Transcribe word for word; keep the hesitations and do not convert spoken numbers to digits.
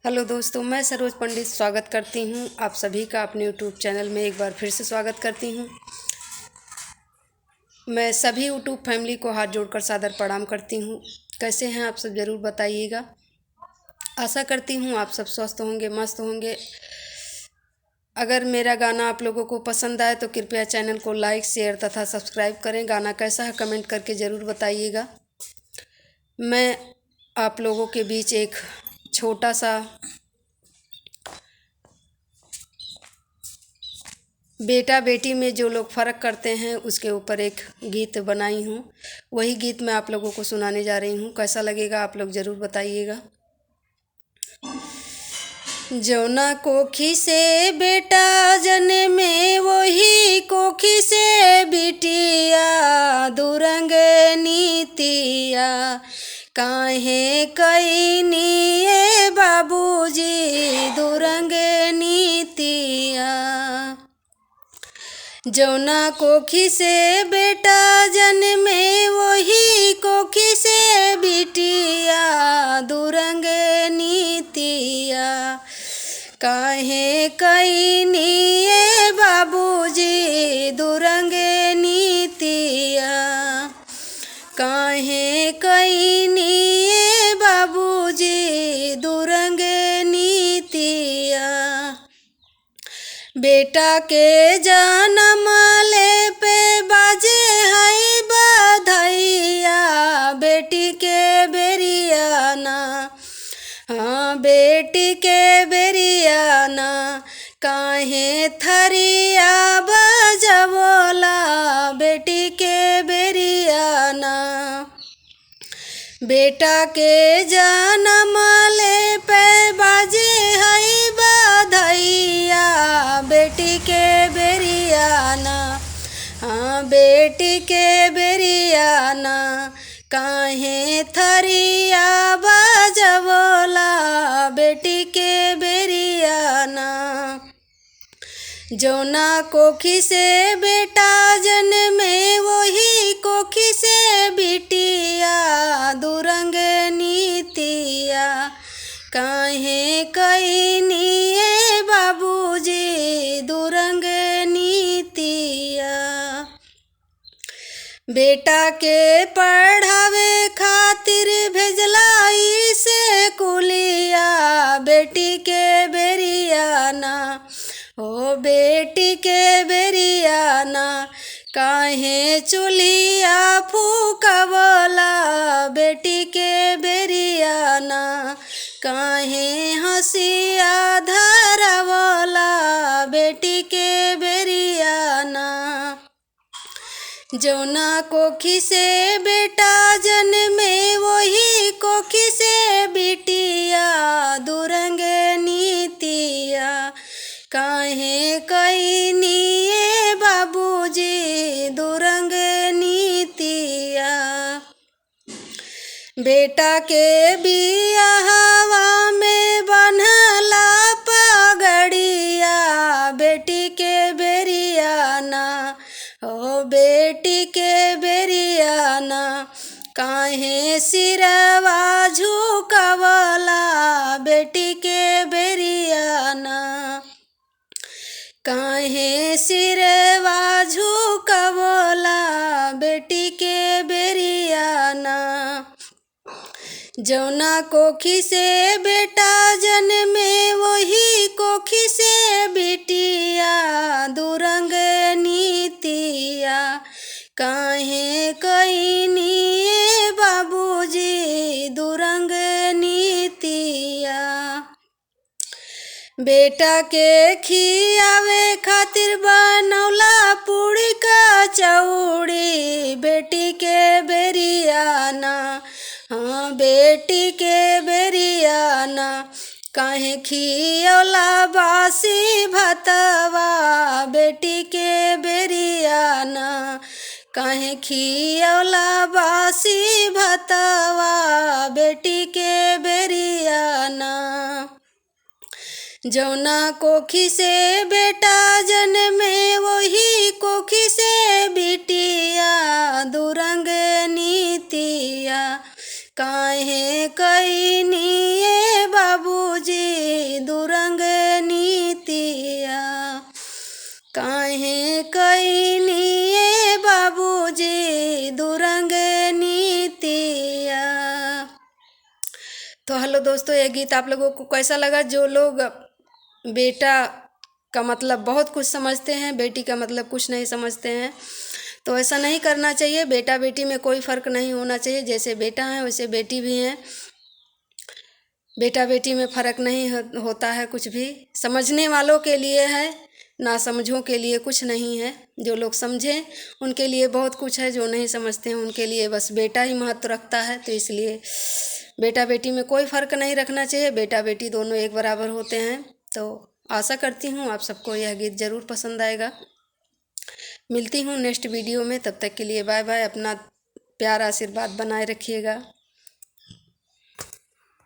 हेलो दोस्तों, मैं सरोज पंडित स्वागत करती हूँ आप सभी का अपने YouTube चैनल में। एक बार फिर से स्वागत करती हूँ। मैं सभी YouTube फैमिली को हाथ जोड़कर सादर प्रणाम करती हूँ। कैसे हैं आप सब, ज़रूर बताइएगा। आशा करती हूँ आप सब स्वस्थ होंगे, मस्त होंगे। अगर मेरा गाना आप लोगों को पसंद आए तो कृपया चैनल को लाइक, शेयर तथा सब्सक्राइब करें। गाना कैसा है, कमेंट करके ज़रूर बताइएगा। मैं आप लोगों के बीच एक छोटा सा बेटा बेटी में जो लोग फ़र्क करते हैं, उसके ऊपर एक गीत बनाई हूँ। वही गीत मैं आप लोगों को सुनाने जा रही हूँ। कैसा लगेगा, आप लोग ज़रूर बताइएगा। जौना कोखी से बेटा जन्मे, वही कोखी से बिटिया, दुरंग नीतिया काहे कैनी ए बाबूजी, दुरंग नीतिया। जौना कोखी से बेटा जन्मे, वही कोखी से बिटिया, दुरंग नीतिया काहे कैनी ए बाबूजी, दुरंग नीतिया काहे कैनी ए बाबूजी, दुरंग नीतिया। बेटा के जनम ले पे बाजे है बधैया, बेटी के बेरिया ना, हाँ, बेटी के बेरिया ना, काहे थरिया बजवला, बेटी के बेरिया ना। बेटा के जनम ले पे बाजे है बधैया, बेटी के बेरिया ना, हाँ, बेटी के बेरिया ना, काहे थरिया बजवला, बेटी के बेरिया ना। जौना कोखी से बेटा जन्मे, वही कोखी से बिटिया, दुरंग नीतिया काहे कैनी ए बाबूजी, दुरंग नीतिया। बेटा के पढ़ावे खातिर भेजला स्कूलिया, बेटी के बेरिया ना, ओ बेटी के बेरिया ना, काहे चुलिया फूकवला, बेटी के बेरिया ना, काहे हँसिया धरवला, बेटी के बेरिया ना। जौना कोखी से बेटा जन्मे, वही कोखी से बिटिया, दुरंग नीतिया काहे कैनी ए बाबूजी, दुरंग नीतिया। बेटा के बियाहवा में बन्हला पगड़िया, बेटी के बेरिया ना, ओ बेटी के बेरिया ना, काहे सिरवा झुकवला, बेटी के बेरिया ना। काहे सिरवा झुकवला, बेटी के बेरिया ना। जौना कोखी से बेटा जन्मे, वही कोखी से बिटिया, दुरंग नीतिया काहे कैनी ए बाबूजी, दुरंग नीतिया। बेटा के खियावे खातिर बनौला पूड़ी कचौड़ी, बेटी के बेरिया ना, हाँ, बेटी के बेरिया ना, काहे खियौला बासी भतवा, बेटी के बेरिया ना, काहे खियौला बासी भतवा, बेटी के बेरिया ना। जौना कोखी से बेटा जन्मे, वही कोखी से बिटिया, दुरंग नीतिया काहे कैनी ए बाबूजी, तो हेलो दोस्तों, यह गीत आप लोगों को कैसा लगा? जो लोग बेटा का मतलब बहुत कुछ समझते हैं, बेटी का मतलब कुछ नहीं समझते हैं, तो ऐसा नहीं करना चाहिए। बेटा बेटी में कोई फ़र्क नहीं होना चाहिए, जैसे बेटा हैं वैसे बेटी भी हैं। बेटा बेटी में फ़र्क नहीं हो-, होता है कुछ भी। समझने वालों के लिए है, नासमझों के लिए कुछ नहीं है। जो लोग समझें उनके लिए बहुत कुछ है, जो नहीं समझते हैं उनके लिए बस बेटा ही महत्व रखता है। तो इसलिए बेटा बेटी में कोई फ़र्क नहीं रखना चाहिए, बेटा बेटी दोनों एक बराबर होते हैं। तो आशा करती हूँ आप सबको यह गीत ज़रूर पसंद आएगा। मिलती हूँ नेक्स्ट वीडियो में, तब तक के लिए बाय बाय। अपना प्यार आशीर्वाद बनाए रखिएगा।